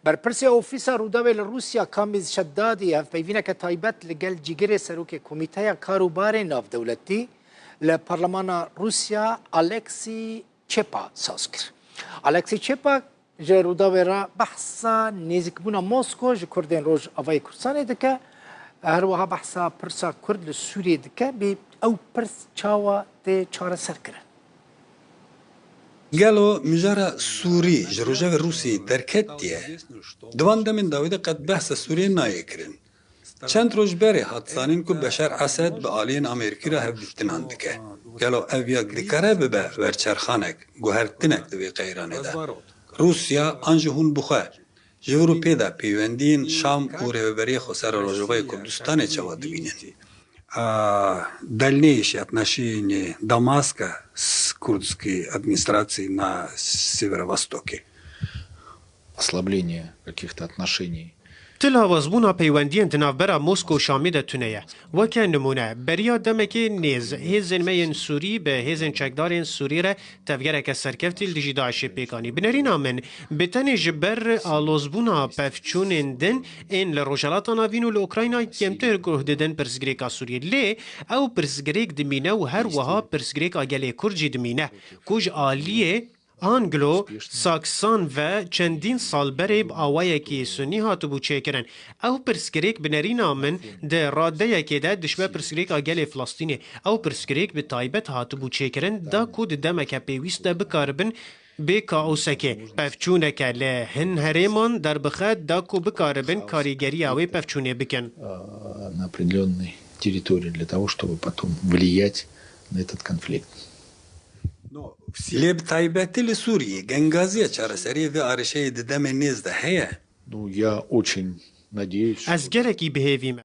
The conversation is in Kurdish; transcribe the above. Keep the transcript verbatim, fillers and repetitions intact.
Berpirsê Ofîsa Rûdawê li Rûsya Kamîz Şeddadî hevpeyvîneke taybet li gel cîgirê serokê Komîteya Karûbarê Navdewletî li Parlemana Rûsya Alexî Çepa saz kir. Alexî Çepa ji Rûdawê re behsa nêzîkbûna Mosko ji Kurdên Rojavayê Kurdistanê dike, her wiha behsa pirsa Kurd li Sûriyê dike, bê ew pirs çawa tê çareserkirin? Gelo mijara Sûrî ji rojevê Rûsiyê derketiye? Di van demên dawî de qet behsa Sûriyê nayê kirin. Çend roj berê hat zanîn ku Beşar Esed bi aliyên Amerîkî re hevdîtinan dike. Gelo ev yek dikare bibe werçerxanek, guhertinek di vê qeyranê de? Rûsya an jî hûn bi xwe ji vir û pê de peywendiyên Şam û Rêveberiya Xweser a Rojavayê Kurdistanê çawa dibînin? А, дальнейшие отношения Дамаска с курдской администрацией на Северовостоке? Ослабление каких-то отношений. Til lawazbûna peywendiyên di navbera Mosko û Şamê de tune ye. Weke nimûne, beriya demekê nêz hêzên me yên Sûrî bi hêzên çekdarên Sûrî re tevgereke serkevtî li dijî DAIŞê pêk anî. Bi nerîna min, bi tenê ji ber alozbûna pevçûnên din ên li Rojhilata Navîn û li Ukrayna kêmtir guh didin pirsgirêka Sûriyê. Lê ew pirsgirêk dimîne û her wiha pirsgirêka gelê Kurd jî dimîne ku ji aliyê Anglo-Saksan ve çendîn sal berê bi awayekî sunî hatibû çêkirin. Ew pirsgirêk bi nerîna min di radeyekê de dişibe pirsgirêka gelê Filistînê. Ew pirsgirêk bi taybet hatibû çêkirin da ku di demeke pêwîst de bikaribin bê kaosekê pevçûneke li hin herêman derbixe da ku bikaribin karîgeriya wê pevçûnê bikin. На определенной территории для того, чтобы потом влиять на этот конфликт. Lê bi taybetî li Sûriyê gengaziya çareseriyê vê arêşeyê di demê nêz de heye? Ну, я очень надеюсь. Ez gelekî bi hêvî me.